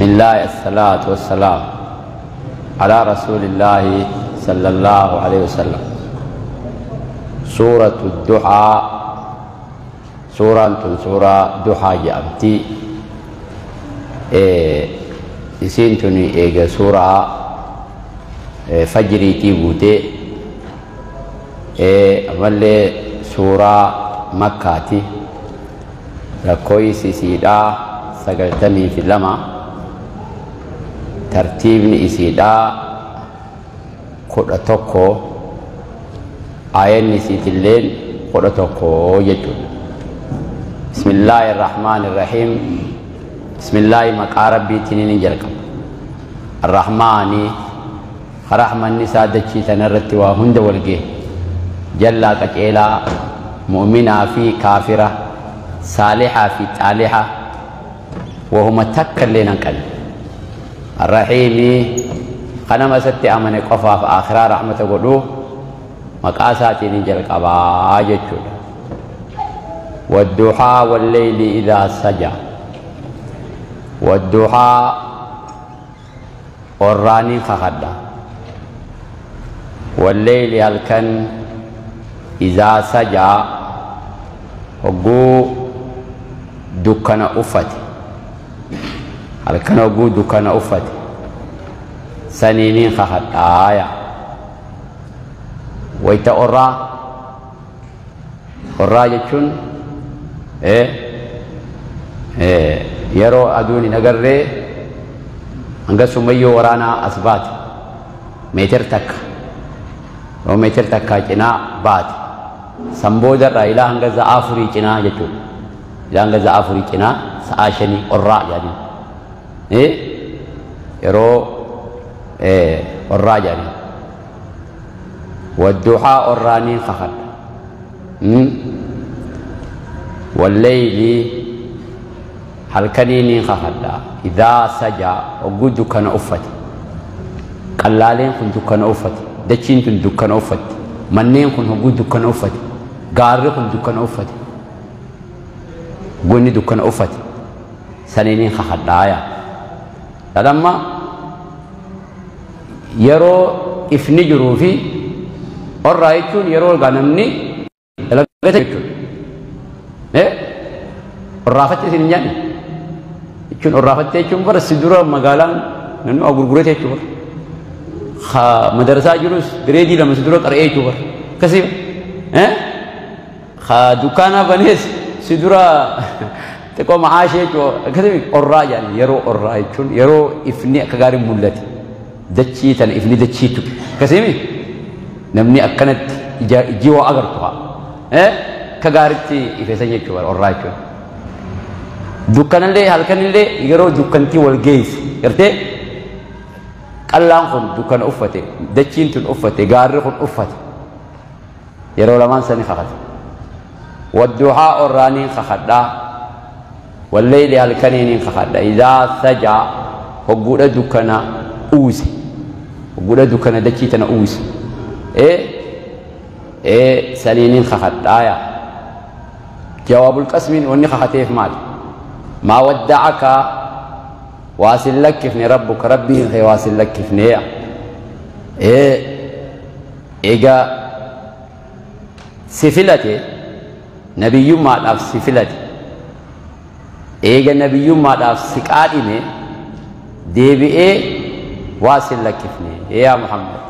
الله الصلاة والسلام على رسول الله صلى الله عليه وسلم. سورة الدحى، سورة سورة دحى جأمتي isiin tuni eega suuraa fajriitii buutee, ammallee suuraa Makkaati. Lakkoofsi isiidhaa 92, tartiibni isiidhaa 11, aayanni isiitilleen 11 jechuudha. Bismillaahi irrahmaani irrahiim. Bismillaahi, maqaa Rabbiitiin ni jalqaba. Arrahmaani, rahmanni isaa dachii tanarratti waa hunda wal gahe, jallaa qaceelaa, mu'minaa fi kaafira, saalixaa fi xaalixa, wahuma takka illee nan qabne. Arrahiimi, kanama isatti amane qofaaf akhiraa rahmata godhuu maqaa isaatiin ni jalqabaa jechuudha. والضحى والليل إذا سجى. والضحى, orraanii kakadha. والليل, halkan, إذا سجى, hogguu dukkana uffate, halkan hogguu dukkana uffate saniiniin kakadhaaya. Wayta orraa, orraa jechuun yeroo aduun hin agarree hanga sumayyoo waraanaa as baate, meetir 1 yoo meetir 1 cinaa baate, san boodarraa ilaa hanga za'a 4 cinaa jechuudha. Ilaa hanga za'a 4 cinaa, sa'a 5 orraa jedhanii. Yeroo orraa jedhanii. والضحى, orraaniin kakadha. والليل, halkaniiniin kakadha. إذا سجى, hogguu dukkana uffate. Qallaaleen kun dukkana uffate. Dachiin tun dukkana uffatti. Manneen kun hogguu dukkana uffate. Gaarri kun dukkana uffate. Gonni dukkana uffate. Saniiniin kakadhaaya. Lamma yeroo ifni jiruu fi orraa jechuun yeroo egaa namni dalagate jechuudha. Orraafatte isin hin nyaanne jechuun, orraafatte jechuun bara si dura magaalaan namni waa gurgurate jechuudha. Madarasaa jirus gireedii 2 si dura qara'ee jechuudha. Akkasii dukkaanaa banees si dura xiqqoo macaashee jechuudha. Akkasii orraa jedhani. Yeroo orraa jechuun yeroo ifni akka gaariin mul'ate. Dachii tana ifni dachii tuqe. Akkasii namni akkanatti ijji waa agartu haa. Akka gaariitti ifeessan jechuudha orraa jechuun. Dukkanallee, halkanillee yeroo dukkantii wal geesse gartee, qallaan kun dukkana uffate, dachiin tun uffate, gaarri kun uffate, yeroo lamaan sani kakate. والضحى, orraaniin kakadhaa. والليل, halkaniiniin kakadha. إذا سجى, hogguudha dukkana uwwise, hogguudha dukkana dachii tana uwwise saniiniin kakadhaaya. Jawaabul qasmiin wanni kakateef maali? ما ودعك, waa sin lakkifne, ربك, Rabbiin kee waa sin lakkifneeya. Egaa si filate, nabiyyummaadhaaf si filate, eega nabiyyummaadhaaf si qaadhime, deebi'ee waa sin lakkifne yaa Muhammad.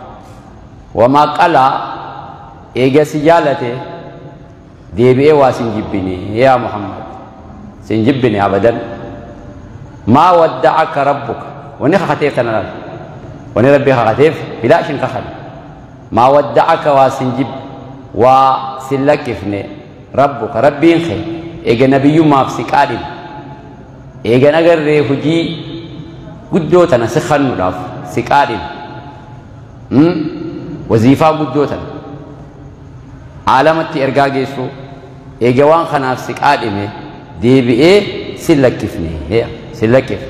وما قلى, eega si jaalate, deebi'ee waa sin jibbine yaa Muhammad, sin jibbine abadan. ما ودعك ربك, wani kakateef tana laal, wani Rabbii kakateef bilaashin kakane. ما ودعك, waa sin jib, waa sin lakkifne, ربك, Rabbiin kee, eega nabiyyummaaf si qaadhime, eegan agarree hujii guddoo tana si kannuudhaaf si qaadhime, waziifaa guddoo tana aalamatti ergaa geessu, eega waan kanaaf si qaadhime, deebi'ee sin lakkifne, sin lakkifne.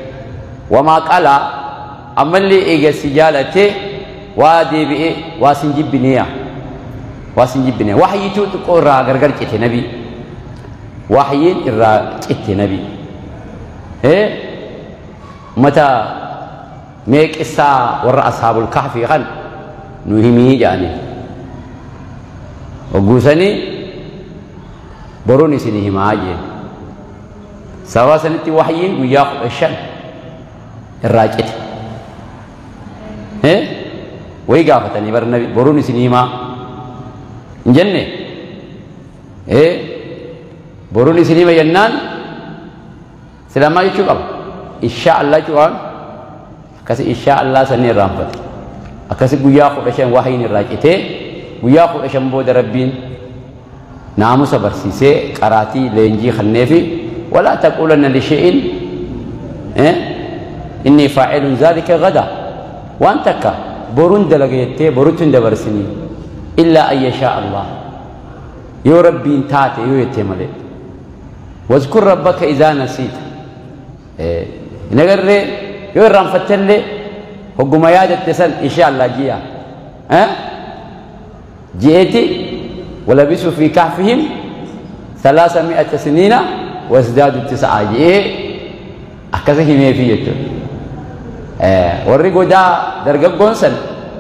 وما قلى, ammallee eega si jaalate, waa deebi'ee waa sin jibbineeya, waa sin jibbine. Waxyiituu xiqqoo irraa gargar cite nabii, waxyiin irraa citte nabii. Ummata mee qissaa warra ashaabul kahfii kan nu himii jedhanii. Hogguusanii boruun isinii himaa jeen. Sababa sanitti wahyiin guyyaa 15 irraa cite. Wayii gaafatanii bar nabi boruun isinii himaa hin jenne. Boruun isinii hima jennaan silamaa jechuu qaba. Inshaa Allah jechuu qaba. Akkasi inshaa Allah sanii irraanfate. Akkasi guyyaa 15 wahyiin irraa citee guyyaa 15 booda Rabbiin naamusa barsiisee qaraatii leenjii kanneefi walaa taquulanna lishe'in inni faa'ilun zaalika gada waan takka boruun dalaga jettee borutti hin dabarsinii illaa an yashaa Allah yoo Rabbiin taate yoo jettee malee. Wazkur rabbaka idaa nasiita hin agarree yoo irraanfattellee hogguma yaadatte san inshaa Allah ji'a ji'eeti walabisuu fi kahfihim 300 siniina wasdaadu 9 ji'ee akkasa himeefi jechuudha. Warri godaa dargaggoon san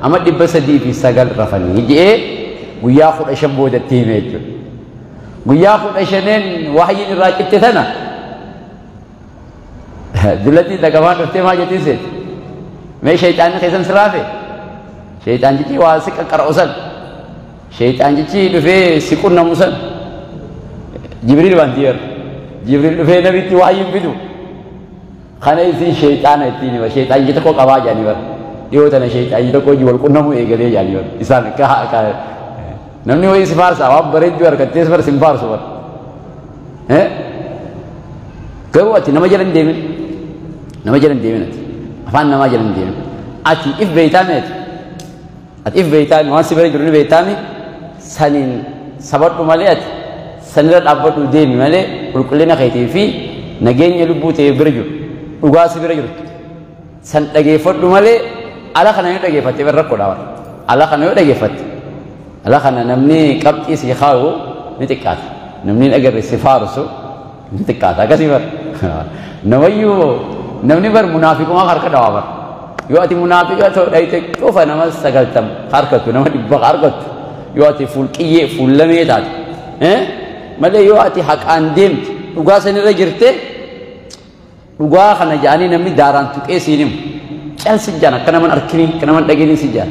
amma 309 rafanii ji'ee guyyaa 15 boodatti hime jechuudha. Guyyaa 15 wahyiin irraa citte tana dullatti dagamaan dhuftee maal jettiin seeti? Mee shayxaanni keessan sirraafe? Shayxaanjichi waa si qaqqara'u san shayxaanjichi dhufee si qunnamu san Jibriil waan tiyeeru Jibriil dhufee nabitti wahyiin fidu kana isin shayxaana ittiin hima shayxaanji tokko qabaa jedhanii bara dhiyoo tana shayxaanji tokko hojii wal qunnamuu eegalee jedhanii bara isaan namni wayii si faarsa waan bareedduu harkattees bara sin faarsu bara garuu ati nama jala hin deemin nama jala hin deemin ati afaan namaa jala hin deemin ati if beeytaami ati if beeytaami waan si bira jiru ni beeytaami saniin sabadhu malee ati sanirra dhaabbadhu deemi malee qulqullina keetii fi nageenya lubbuu ta'e bira jiru dhugaa si bira jiru san dhageeffadhu malee ala kana yoo dhageeffatte bira rakkoodha bara ala kana yoo dhageeffatte ala kana namni qabxii si kaayu ni xiqqaata namni hin agarre si faarsu ni xiqqaata akkasii bara namayyuu namni bar munaafiqumaa harka dhawaa bara yoo ati munaafiqa ta'u dhayite qofa nama 90 harkattu nama 100 harkattu yoo ati fuulqiyyee fuullamee taate malee yoo ati haqaan deemte dhugaa sanirra jirte dhugaa kana jedhanii namni daaraan tuqee siin himu calsi jaan akka naman arkini akka naman dhageenii si jaan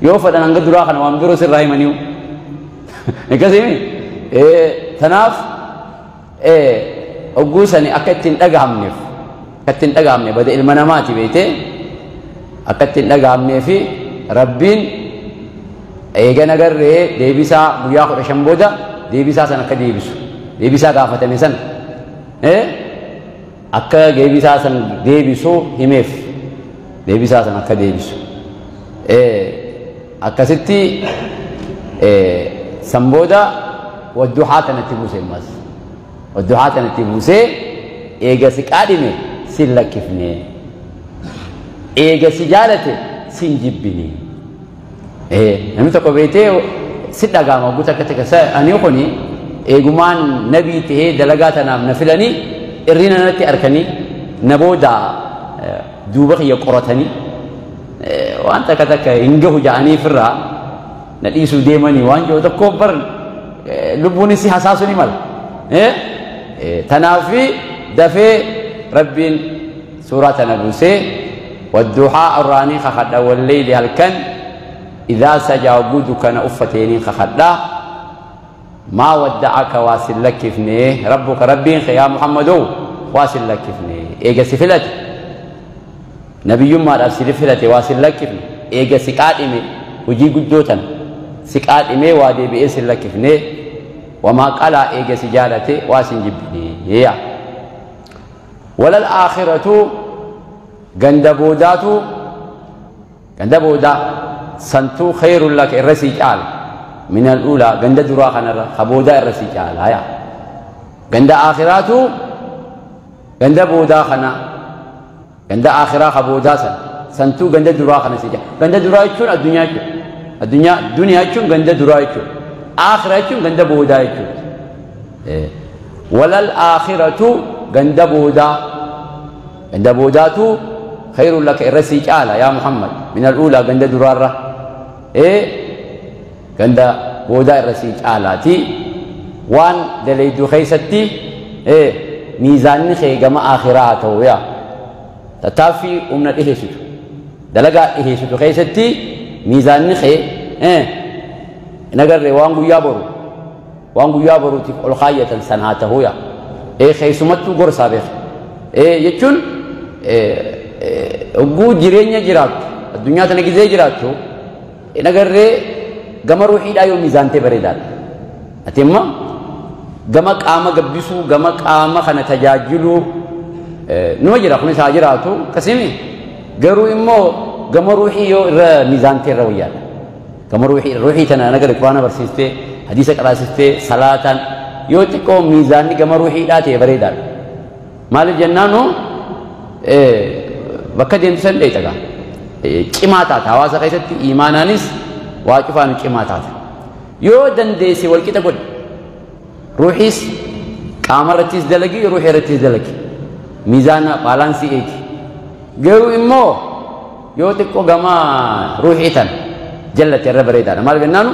yoo fedhan hanga duraa kana waan biroo sirraa himaniiyu akkasii tanaaf hogguu sani akka ittiin dhagahamneef akka ittiin dhagahamne bada ilma namaati beeytee akka ittiin dhagahamnee fi Rabbiin eega nagarree deebisaa guyyaa 15 booda deebisaa san akka deebisu deebisaa gaafatame san akka deebisaa san deebisu himeef deebisaa san akka deebisu akkasitti san booda wadduhaa tanatti buuse ammas wadduhaa tanatti buusee eega si qaadhime sin lakkifne eega si jaalate sin jibbine namni tokko beeytee si dhagaama hogguu takka takka ani kuni eegumaan nabii tahee dalagaa tanaaf na filanii irrina natti arkanii na booda duuba kiyya qoratanii waan takka takka hin gahu ja'anii firraa na dhiisuu deemanii waan jiru tokko bar lubbuun si hasaasu ni mala. Tanaafi dafee Rabbiin suuraa tana buusee wadduhaa irraanii kakadha walleeyli halkan idaa sajaa hogguu dukkana uffateeniin kakadha maa wadda'aka waa sin lakkifne rabbuka rabbiin kee yaa Muhammadoo waa sin lakkifne eega si filate nabiyyummaadhaaf si filate waa sin lakkifne eega si qaadhime hojii guddoo tana si qaadhimee waa deebi'ee sin lakkifne wamaa qalaa eega si jaalate waa sin jibbine walal aakhiratu ganda boodaatu ganda boodaa santuu khayrun laka irra sii caala min al-uulaa ganda duraa kanarra ka boodaa irra sii caala yaa ganda aakhiraatu ganda boodaa kana ganda aakhiraa ka boodaa san santuu ganda duraa kana sii caala ganda duraa jechuun addunyaa jechuudha addunyaa duniyaa jechuun ganda duraa jechuudha aakhira jechuun ganda boodaa jechuudha walal aakhiratu ganda boodaa ganda boodaatu خير لك الرسي تعالى يا محمد من الأولى عند درارة إيه عند بودا الرسي تعالى تي وان دليدو خيستي إيه ميزان خي جما آخراته يا تتافي ومن الإهشتو دلقا إهشتو خيستي ميزان خي إيه نقر وانغو يابرو وانغو يابرو تيف الخاية سناته يا إيه خيسمتو قرصا بيخ إيه يتشون إيه وجود جيرانيا جرات الدنيا تنجزي جراتو نقر جما روحي لا يوم ميزان تبردال أتم جما قام قبسو جما قام خنا تجاجلو نوجرا خنا ساجراتو كسيمي جرو إمو جما روحي يو ميزان ترويال جما روحي روحي تنا نقر قرآن برسيسته حديثك راسسته صلاة يوتكو ميزان جما روحي لا تبردال مال الجنانو bakka deemtu san dheeyta gaa cimaa taata hawaasa keessatti iimaanaanis waa cufaanu cimaa taata yoo dandeesse walqixa godhi ruuxiis qaama irrattis dalagi ruuxii irrattis dalagi miizaana baalaansii eegi garuu immoo yoo xiqqoo gama ruuxii tan jallate irra bareedaadha maal jennaanu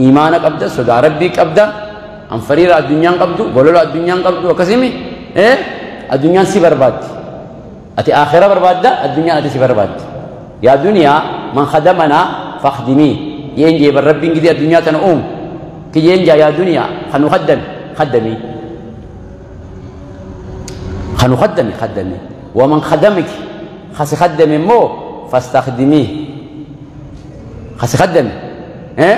iimaana qabda sodaa rabbii qabda anfariira addunyaan qabdu bolola addunyaan qabdu akkasimi addunyaan si barbaaddi أتي آخرة بربادة الدنيا أتي برباد يا دنيا من خدمنا فاخدميه ينجي بالرب إنجدي الدنيا تنقوم كي ينجي يا دنيا خنو خدم خدمي خنو خدمي خدمي ومن خدمك خس خدم مو فاستخدميه خس خدم إيه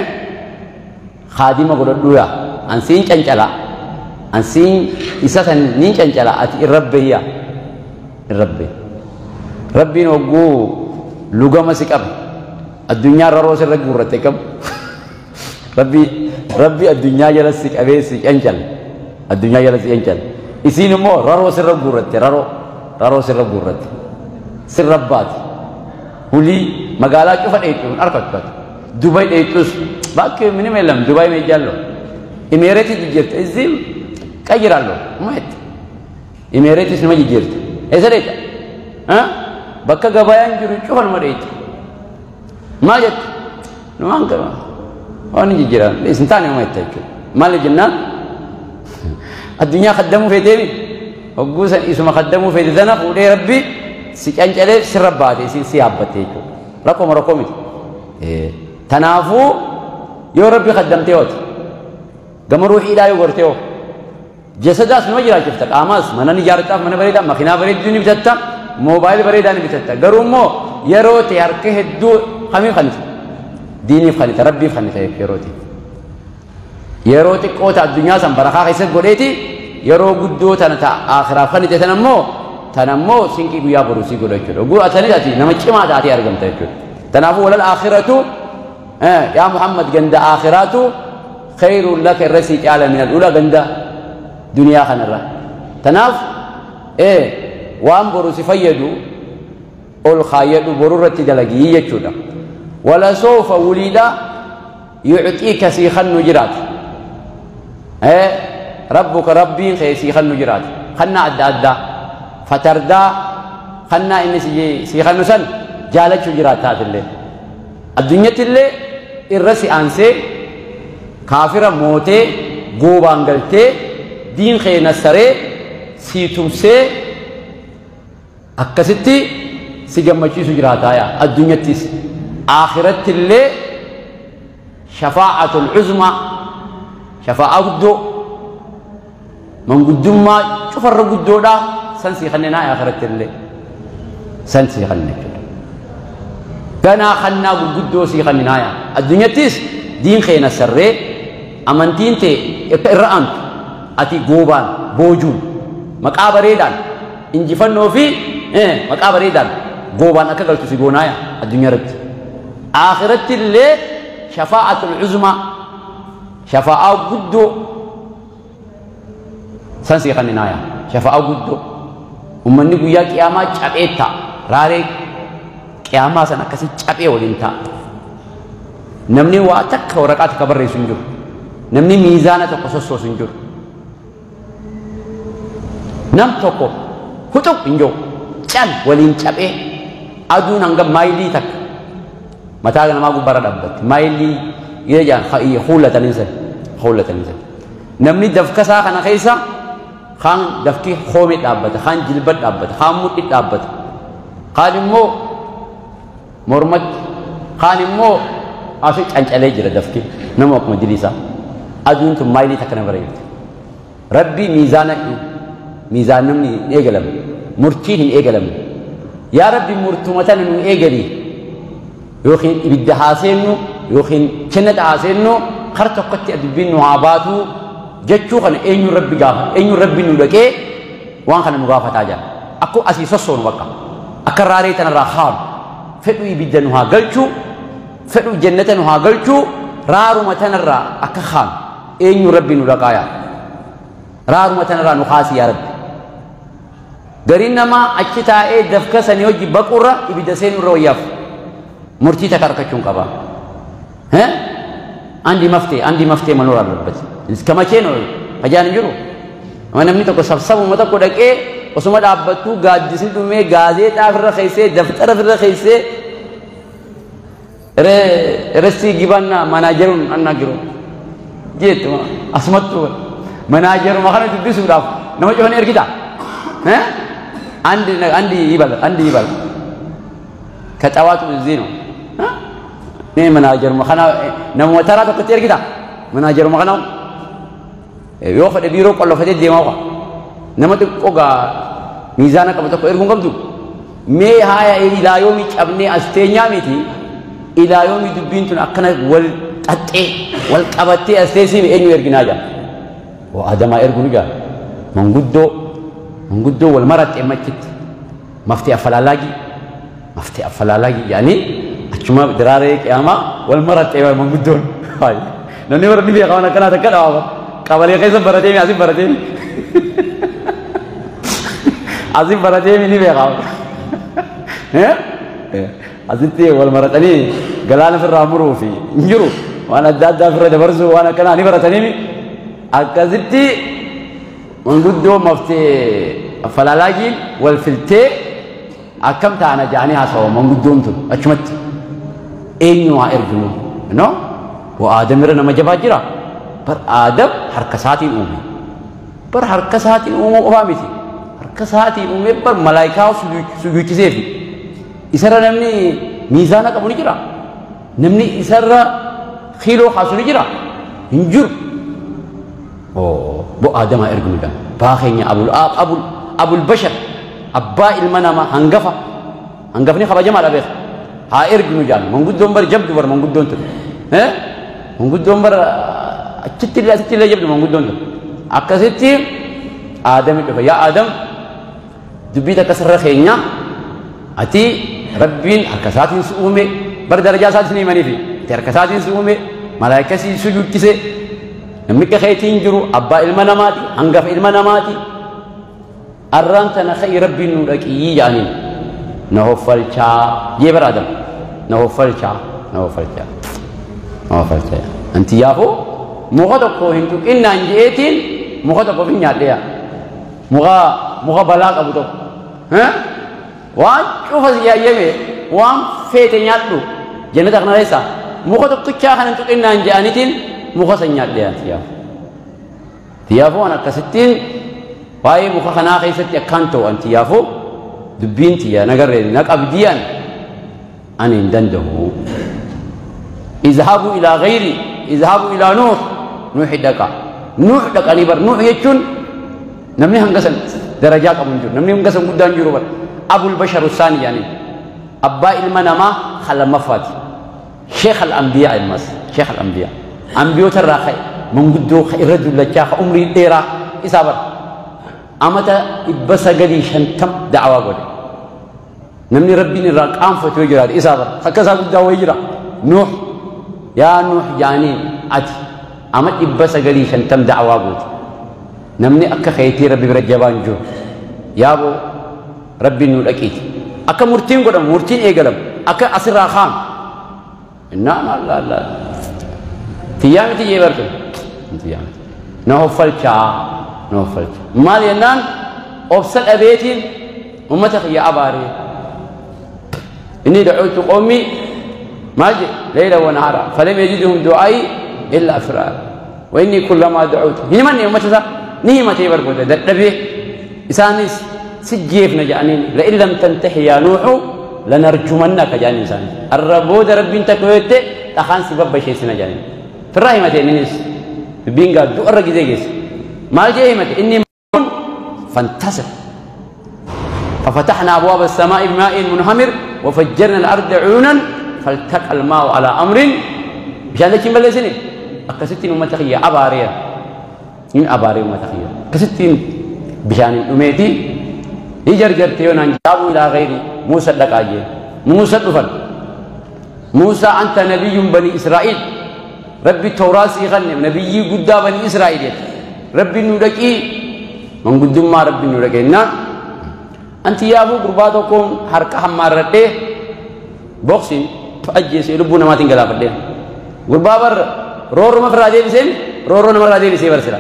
خادمة قول له أنسين كنجلا أنسين إساسا نين كنجلا أتي الرب هي ربي ربي نوجو لغة مسك أب الدنيا رروس الرجل رتكم ربي ربي الدنيا جلسك أبيسك أنجل الدنيا جلسك أنجل إسين مو رروس الرجل رت ررو رروس الرجل رت سر ربات ولي مقالة شوف الإيتون أركض بات دبي إيتوس باكي من ملم دبي ما يجلو إماراتي تجرت إزيم كجرالو ما يت إماراتي سنما جرت إذا ريت ها بكا غبايان جرو شوف المريت ما جت نوان كما وان جيران ليس انتاني ما يتاكل ما لجنان الدنيا خدموا في ديمي وقوسا اسم خدموا في ذنب ولي ربي سكان جلي سرباتي سي سيابتي رقم رقمي تنافو يا ربي خدمتي وات قام روحي لا يغرتيو جسداس نوجرا شفتك آماس منني جارتاف من بريدا مخينا بريد دوني بتتا موبايل بريدا بتتا قرومو يروتي هركه الدو خمين خنيت ديني خنيت ربي خنيت يروتي يروتي قوت الدنيا سن بركة خيسك قريتي يرو قدو تنا آخرة خنيت تنمو تنمو سينكي بيا بروسي قريتي قول أتني تاتي نمشي ما تاتي أرقم تاتي تنافو ولا الآخرة يا محمد جند آخرته خير لك الرسي تعالى من الأولى جند دنيا خنرة تناف إيه وان بروسي فيدو الخايد برورة دلقية جودا ولا سوف وليدا يعطيك سيخا نجرات إيه ربك ربي سيخا نجرات خنا أدى أدى فتردى خنا إن سيخا نسن جالت نجرات هذا الليل الدنيا اللي الرسي أنسي كافرة موتي غوبان قلتي دين خينا سري سيتمسي أكستي سيجمعتي سجراتايا الدنيا تيس آخرت اللي شفاعة العظمى شفاعة قدو من قدو ما شوف الرقدو دا سنسي خلينا آخرت اللي سنسي خلينا كنا خلنا قدو سي خلينا الدنيا تيس دين خينا سري أمانتين تي الرأنت أتي غوبان بوجون مقابريدان إنجفنو في مقابريدان غوبان أكاكل تسيغونايا الدنيا رت آخرت اللي شفاعة العظمى شفاعة قدو سنسي خنينايا شفاعة قدو ومن نقول يا قيامة شبيتا راري قيامة سنة كسي شبي ولينتا نمني واتك ورقات كبر سنجر نمني ميزانة قصص سنجر نم توكو كتب إنجو كان ولين شبي Aduun hanga maayilii takka mataa namaa gubbaarra dhaabbatti. Maayilii jaan huullatanii san huullatanii san. Namni dafkasaa kana keessa kaan dafki hoomee dhaabbata, kaan jilba dhaabbata, kaan mudhii dhaabbata, kaan immoo mormatti, kaan immoo asii cancalee jira dafki nama akkuma diliisaa. Aduun tun maayilii takka nama jirti. Rabbi miizaana miizaan namni hin eegalamu, murtiin hin eegalamu. Yaa Rabbi murtuma tana nu eegali, yookiin ibidda haa seennu yookiin jannata haa seennu, kar tokkotti dubbiin nu haa baatu jechuu kana eenyuun Rabbi gaafa, eenyuun Rabbi nu dhaqee waan kana nu gaafataa jira. Akkuma asii sossoonu bakka akka raaree tanarraa haanu fedhu ibidda nu haa galchuu, fedhu jannata nu haa galchuu, raaruma tanarraa akka haanu eenyuun Rabbi nu dhaqaa yaa raaruma tanarraa nu kaasi yaa Rabbi. Gariin namaa achi taa'ee dafka sanii hojii baqurra ibidda seenurra wayyaaf murtii takka harkachuun qaba. Andi maftee መኖር አለበት። እስከ መቼ ነው ajaan hin jiru? Namni tokko sabsabuma tokko dhaqee osuma dhaabbattuu gaaddisni dhumee gaazeexaa ofirra keessee daftara ofirra keessee restii gibanna manaajeruun annagiru jettu asumattuu manaajeruma kana dubbisuudhaaf nama cufan ergita. አንድ ይበል አንድ ይበል ከጠዋቱ እዚህ ነው። እኔ መናጀሩማ kana namuma taraa tokkotti ergita manaajeruma kana yoo fedhe biiroo qollofatee deemaa qofa nama xiqqoo gaa miizaana qabu tokko erguun qabdu. Mee haaya ilaa yoomii cabnee as teenyaa miti, ilaa yoomii dubbiin tun akkana wal xaxxee wal qabattee as teessii eenyu erginaa jaa? Oo Adamaa ergu ni jaa. Manguddoo manguddoo wal maraxxee machitti maftee affalaalaagii maftee affalaalaagii yaani achuma diraaree qiyaamaa wal maraxxee manguddoon. Namni warra ni beeka waan akkanaa takka dhaaba. Qabalee keessa baratee asii baratee asii baratee ni beeka. Asitti wal maratanii galaana ofirraa muruu fi hin jiru waan adda addaa ofirra dabarsuu waan akkanaa ni baratanii akkasitti manguddoo maftee affalaalaagiin wal filtee akkam taana jaanii haasawa manguddoon tun achumatti eenyu haa erginu no waa Aadamirra nama jabaa jira. Bar Aadam harka isaatiin uume, bar harka isaatiin uumuu qofaa miti, harka isaatiin uume bar malaayikaa sujuuchiseefi isarra namni miizaana qabu ni jira, namni isarra kiiloo kaasu ni jira hin jiru. Bo Aadamaa erginu dha baa keenya abul abul abul bashar abbaa ilma namaa hangafa hangafni kabajamaadha beeka haa erginu jaan manguddoon bar jabdu bar manguddoon tun manguddoon bar achitti illee asitti illee jabdu manguddoon tun akkasitti Aadami dhufa. Yaa Aadam dubbii takka sirra keenya ati Rabbiin harka isaatiin si uume bar darajaa isaatiin himaniifi ati harka isaatiin si uume malaayika si sujuuchise namni akka keetiin jiru abbaa ilma namaati hangafa ilma namaati arraan tana ka'i Rabbiin nu dhaqii jaaniin na hoffalchaa jee bara Aadam na hoffalchaa na hoffalchaa na hoffalchaa anti yaafuu muka tokko hin tuqinnaan je'eetiin muka tokko fin nyaadheya muka muka balaa qabu tokko waan cufa si yaayyame waan feete nyaadhu jannata kana keessa muka tokkichaa kana hin tuqinnaan je'aniitiin muka san nyaadhe anti yaafu. Tiyaafuu an akkasittiin waa'ee muka kanaa keessatti akkaan ta'u anti yaafu dubbiin tiyya nagarree na qabdiyan ani hin danda'u. Izhabu ilaa gayri izhabu ilaa Nuux Nuuxi dhaqa. Nuux dhaqanii bar Nuux jechuun namni hanga san darajaa qabu hin jiru, namni hanga san guddaan jiru bar Abul Bashar Saani yaani abbaa ilma namaa lamaffaati. Sheekh al-Anbiyaa ilmas Sheekh al-Anbiyaa ambiyoota irraa ka'e manguddoo irra dullachaa ka umrii dheeraa isaa bar amata 950 da'awaa godhe. Namni Rabbiin irraa qaanfatu yoo jiraate isaa bar akka isaa guddaa wayii jira. Nuux yaa Nuux jaaniin ati ama 950 da'awaa goote namni akka keetii Rabbi bira jabaan jiru yaaboo Rabbiin nu dhaqiiti akka murtiin godhamu murtiin eegalamu akka asirraa kaanu innaa la la tiyyaa miti jee bartu tiyyaa miti na hoffalchaa na hoffalchaa maal jennaan obsa dhabeetiin ummata kiyya abaaree إني دعوت قومي ماجي ليلا ونهارا فلم يجدهم دعائي إلا فرارا وإني كلما دعوت هنا من يوم تسا نهمة بربودة دبي إسانيس سجيف نجانين لئن لم تنتهي يا نوح لنرجمنك جانين إسانيس الربودة ربي انت كويت تخان سبب شيء سنجانين فالرحمة نينيس بينغا دؤر جزيجس ما جيمت إني فانتصر ففتحنا أبواب السماء بماء منهمر وفجرنا الأرض عيونا فالتقى الماء على أمر مشان ذلك بلسني أكستين ومتخية أبارية من أبارية ومتخية كستين بشان أميتي يجرجر تيون أن جابوا إلى غيري موسى لك أجي موسى دفن موسى أنت نبي بني إسرائيل ربي التوراة يغنم نبي قد بني إسرائيل ربي نوركي من قد ما ربي نوركينا أنت يا أبو قرباتكم حركة حمارته بوكسين أجلس يلبون ما تنقلها فردين قربابر رورو ما فرادي بسين رورو ما فرادي بسين برسلا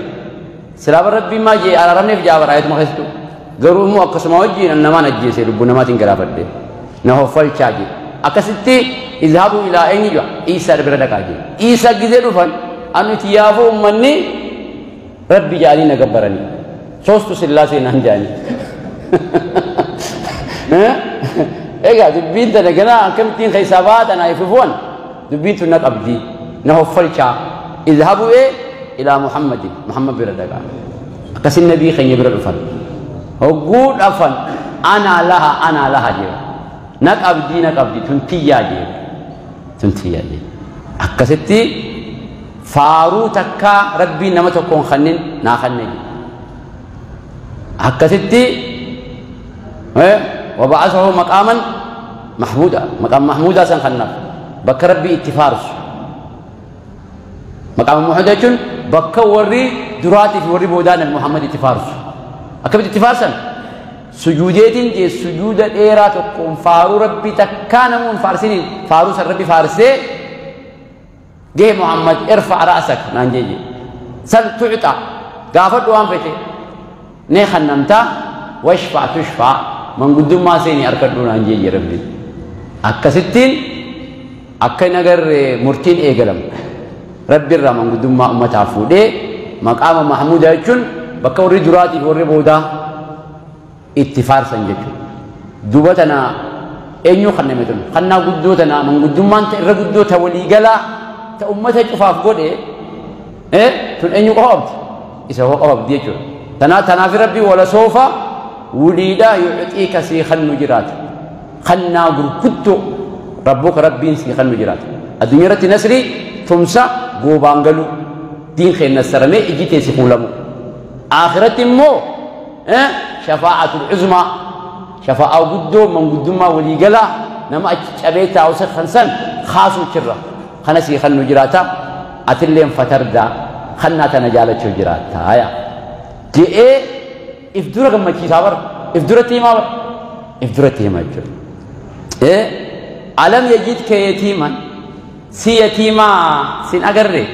سلام ربي ما جي على رمني في جابر آيات ما خستو قروا مو أقسم وجهي أن ما نجلس يلبون ما تنقلها فردين نهو فالشاجي أكستي اذهبوا إلى أين جوا عيسى ربنا كاجي عيسى جزء فن أنو تيافو مني ربي جالي نكبرني سوستو سلاسي نهجاني إيه دبين تنا كم تين خيسابات أنا يفوفون دبين تنا قبدي نهو فلشا اذهبوا إيه إلى محمد محمد بردك قس النبي خير برد فن هقول أفن أنا لها أنا لها جيب نك أبدي نك أبدي تنتيا جيب تنتيا جيب أكستي فارو تكا ربي نمتكون خنين نا خنين أكستي وبعثه مقاما محمودا مقام محمودا سنخنف بك ربي اتفارس مقام محمودا جن بك وري دراتي في وري بودان محمد اتفارس أكبت اتفارسا سجودين جي سجود ايرا تكون فارو ربي تكان من فارسين فاروس ربي فارسي جي محمد ارفع رأسك نانجي سل تعطى قافت وان فتي نخنمتا واشفع تشفع من قدوم ما سيني أركضون عن جي ربي أكستين أكن نجر مرتين إيجلم ربي الرا من قدوم ما أمة عفوده مقام محمود أجون بكوري دراتي وري بودا اتفار سنجتون دوبتنا إنيو خلنا متون خلنا قدوتنا من قدوم ما أنت الرجل تولي جلا تأمته شوفاف قده إيه تون إنيو قابض إذا هو قابض ديجو تنا تنا في ربي ولا سوفا وليدا يعطيك سيخن نجرات خنا غركتو ربك ربين سيخن نجرات الدنيا رتي نسري تمسا غوبانغلو دين خير نسرمي اجيتي سيخولمو آخرت مو اه شفاعة العظمى شفاعة قدو من قدوما وليقلا نما اتشابيتا او سخنسن خاصو كرة خنا سيخن نجراتا اتلين فتردا خنا تنجالة جراتا آيا جي ايه افدورة كم تشي صابر افدورة تيما افدورة تيما جو إيه ألم يجدك يتيما سي يتيما سين أجري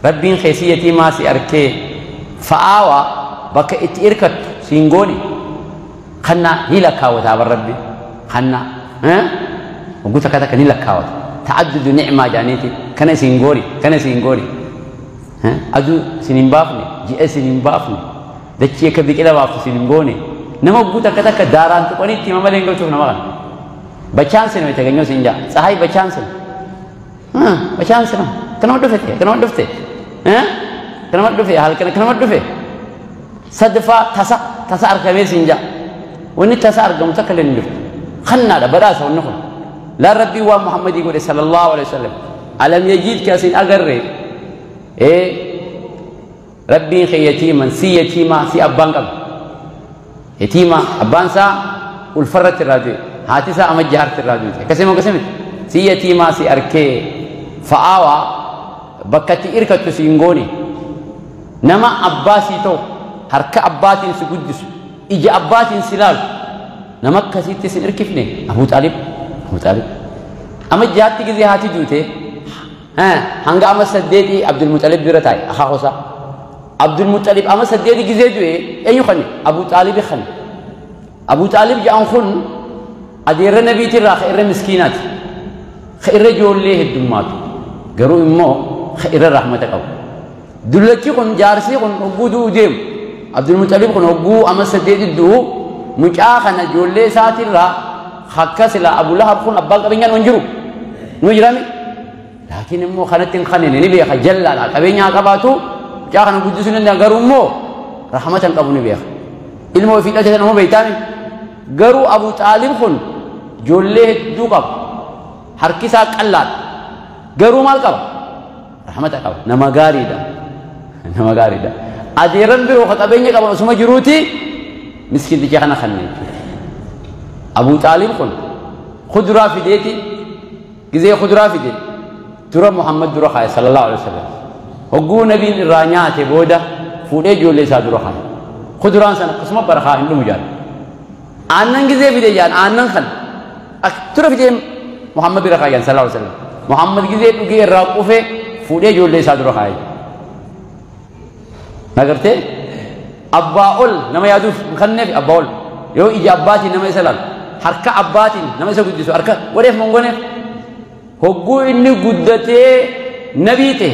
ربين خي سي يتيما سي أركي فآوى بك اتئركت سينغوني خنا هي لكاوت عبر ربي خنا ها وقلت كذا كان لكاوت تعدد نعمة جانيتي كان سينغوري كان سينغوري ها أدو سنين بافني جي سنين بافني دتشي كبيك إلى بافت سينغوني نما قلت كذا كداران تقولي تيما مالين قلت شوف نما بچانس نه تغنيو سينجا صحيح بچانس ها بچانس نه كنا دفته كنا دفته ها كنا دفه حال كنا كنا دفه صدفة تسا تسا أركبه سينجا وني تسا أركم تكلم دفت خلنا ده براسه ونخل لا ربي ومحمد يقول صلى الله عليه وسلم ألم يجد كاسين أجري إيه ربي خي يتيما سي يتيما سي أبان قبل يتيما أبان سا والفرة الراجل هاتي سا أمد جهرت الراجل كسمه كسمه سي يتيما سي أركي فآوى بكتي إركتو سينغوني نما أباسي تو هرك أباتين سجدس إجا أباتين سلال نما كسيت سين إركفني أبو طالب أبو طالب أمد جهرت كذي هاتي جوته ها هنگا أما سديتي عبد المطلب برتاي أخا خصا عبد المطلب أما سديتي كذي جوه أيو خني أبو طالب خني أبو طالب جان خن Adeerra nabiitirraa ka irra miskiinaati. Ka irra ijoollee heddummaatu. Garuu immoo ka irra rahmata qabu. Dullachi kun jaarsi kun hogguu du'uu deemu. Abdulmuxalib kun hogguu amma 8 du'u mucaa kana ijoollee isaatirraa akka sila Abu Lahab kun abbaan qabeenyaa nu hin jiru. Nu jirami. Laakiin immoo kanatti hin kanine ni beeka jallaadha. Qabeenyaa qabaatu mucaa kana guddisuu ni danda'a garuu immoo rahmata hin qabu ni beeka. Ilma ofii dhalche nama beektaami. Garuu Abu Xaalib kun ijoollee hedduu qaba. Harki isaa qallaadha. Garuu maal qaba? Rahmata qaba. Nama gaariidha. Nama gaariidha. Adeeran biroo ka qabeenya qaban osuma jiruuti miskiinticha kana kanne jechuudha. Abu Xaalib kun kuduraa fideeti gizee kuduraa fide dura Muhammad dura kaaye sallallahu alaihi wasallam. Hogguu nabiin irraa nyaate booda fuudhee ijoollee isaa dura kaaye. Kuduraan sana akkasuma barakaa hin dhumu jaal. Aannan gizee fide jaan aannan kan dura fidee Muhammad bira kaayan sallallahu alaihi wasallam. Muhammad gizee dhugee irraa qufe fuudhee ijoollee isaa dura kaaye. Nagartee abbaa ol nama yaaduuf hin kenneef abbaa ol yoo ija abbaatiin nama isa laalu harka abbaatiin nama isa guddisu harka godheef mongoneef hogguu inni guddatee nabii ta'e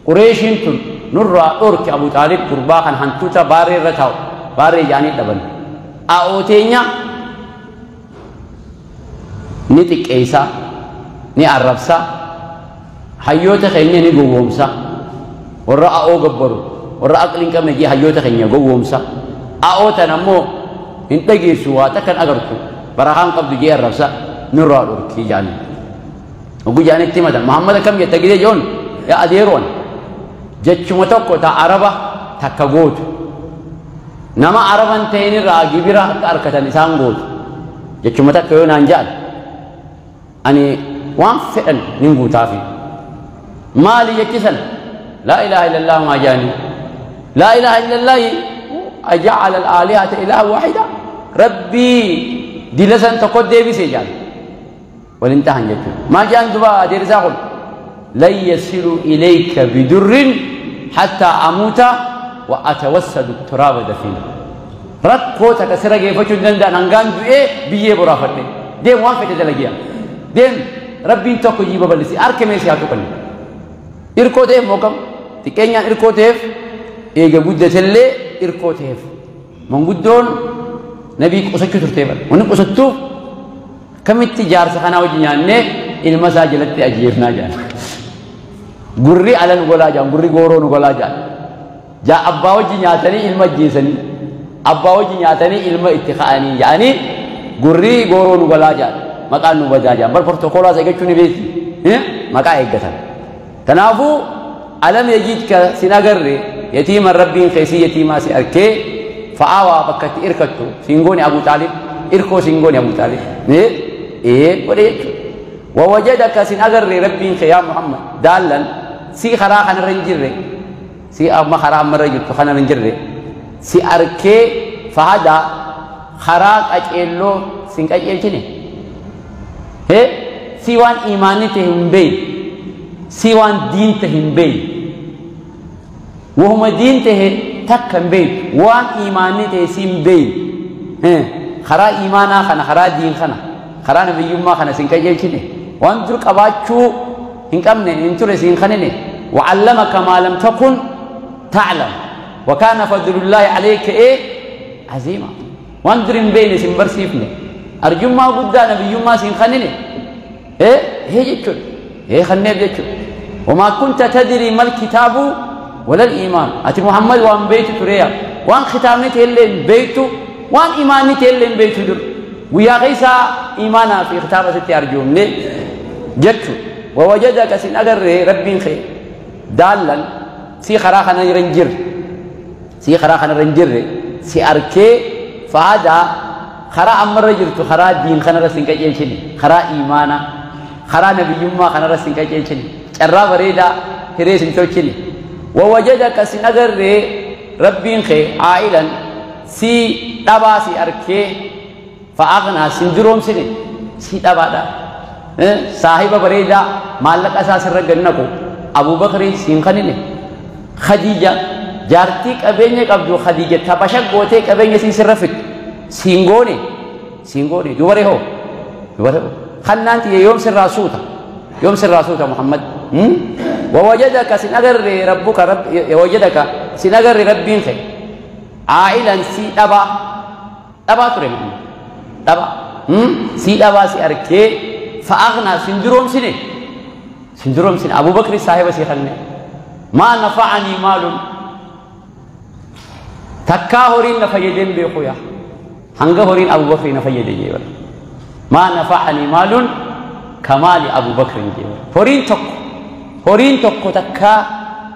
Qureeshiin tun nurraa dhorke Abu Xaalib gurbaa kan hantuuta baarree irra taa'u baarree jaanii dhaban. A'ooteenya ni xiqqeessa ni arrabsa hayyoota keenya ni gowwoomsa warra a'oo gabbaru warra aqli hin qabne jee hayyoota keenya gowwoomsa a'oo tan ammoo hin dhageessu waa takkan agartu barakaan qabdu jee arrabsa nurraa dhorkii jaanii. Hogguu jaanitti himatan Muhammad akkam jetta gidee joon yaa adeeroon jechuma tokko ta araba takka gootu nama araban ta'in irraa gibira akka argatan isaan gootu jechuma takka yoo naan ja'an ani waan fedhan nin guutaafi maali jechisan laa ilaaha illallah maa jaani laa ilaaha illallah aja'ala al-aalihata ilaaha waahida rabbii dilasan tokko deebise jaan waliin tahan jechuudha maal jaan duba adeersaa kun lan yasilu ilayka bidurrin hattaa amuuta wa atawassadu turaaba dafiina rakkoo takka sirra geeffachuu hin danda'an hangaan du'ee biyyee boraafadhe deem waan fedhe dalagiya deem rabbiin tokko jiiba bal'isi harka meeshaa haa tuqanne irkoo ta'eef mookam xiqqeenyaan irkoo ta'eef eega guddatellee irkoo ta'eef manguddoon nabii qusachuu turtee bara wanni qusattuuf kamitti jaarsa kanaa wajji nyaannee ilma isaa jalatti ajjeefnaa jedhan. Gurri ala nu golaa jedhan gurri gooroo nu golaa jedhan. Jaa abbaa wajji nyaatanii ilma ajjeesanii abbaa wajji nyaatanii ilma itti ka'anii jedhanii gurri gooroo nu golaa jedhan maqaan nu badaa jedhan bar portokoolaas eeggachuu ni beekti maqaa eeggatan. Kanaafuu alam yajidka sin agarre yatiiman rabbiin keessi yatiimaa si arkee fa'aawaa bakka itti irkattu siin goone Abu Xaalib irkoo siin goone Abu Xaalib godhe jechuudha. Wawajadaka sin agarre rabbiin kee yaa Muhammad daallan si karaa kanarra hin jirre si amma karaa ammarra jirtu kanarra hin jirre si arkee fahadaa karaa qaceelloo sin qaceelchine si waan imaanni ta'e hin beeyne si waan diin ta'e hin beeyne wahuma diin ta'e takka hin beeyne waan imaanni ta'e si hin beeyne karaa imaanaa kana karaa diin kana karaa nabiyyummaa kana sin qajeelchine waan dur qabaachuu hin qabne hin ture sin kanine وعلمك ما لم تكن تعلم وكان فضل الله عليك ايه عظيما وان در بين سن برسيفني ارجما غدا نبيما سن خنني ايه هي جتشو ايه خنيب جتشو وما كنت تدري ما الكتاب ولا الايمان اتي محمد وان بيت تريا وان ختامني تهلين بيتو وان ايماني تهلين بيتو در ويا غيسا ايمانا في ختامة ستي ارجومني جتشو ووجدك سن اجر ربي خير دالا سي خراخنا يرنجر سي خراخنا رنجر سي اركي فهذا خرا امر جرت خرا دين خنا رسن كجيلشني خرا ايمانا خرا نبيما خنا رسن كجيلشني چرا بريدا هريسن توچني ووجدك سن اجر ربي خير عائلا سي دبا سي اركي فاغنا سندروم سني سي دبا دا صاحب بريدا مالك اساس رغنكو ابو بكر سين خنينه خديجه جارتي قبينه قبدو خديجه تبشق غوتي قبينه سين سرفت سينغوني Siin goone dubaree hoo dubaree hoo khannaan tiyya yoom sirraa suuta yoom sirraa suuta Muhammad wawajadaka sin agarre rabbuka rabbi wawajadaka sin agarre rabbiin kee aa'ilan si dhabaa dhabaa ture Muhammad dhabaa si dhabaa si arkee fa'aqnaa sin duroomsine sin duroomsine Abu Bakri saahiba si khanne maa nafa'anii maalun takkaa horiin na fayyadeen beeku yaa hanga horiin Abu Bakri na fayyade jee bara maa nafa'anii maalun kamaali Abu Bakrin jee bara horiin tokko takkaa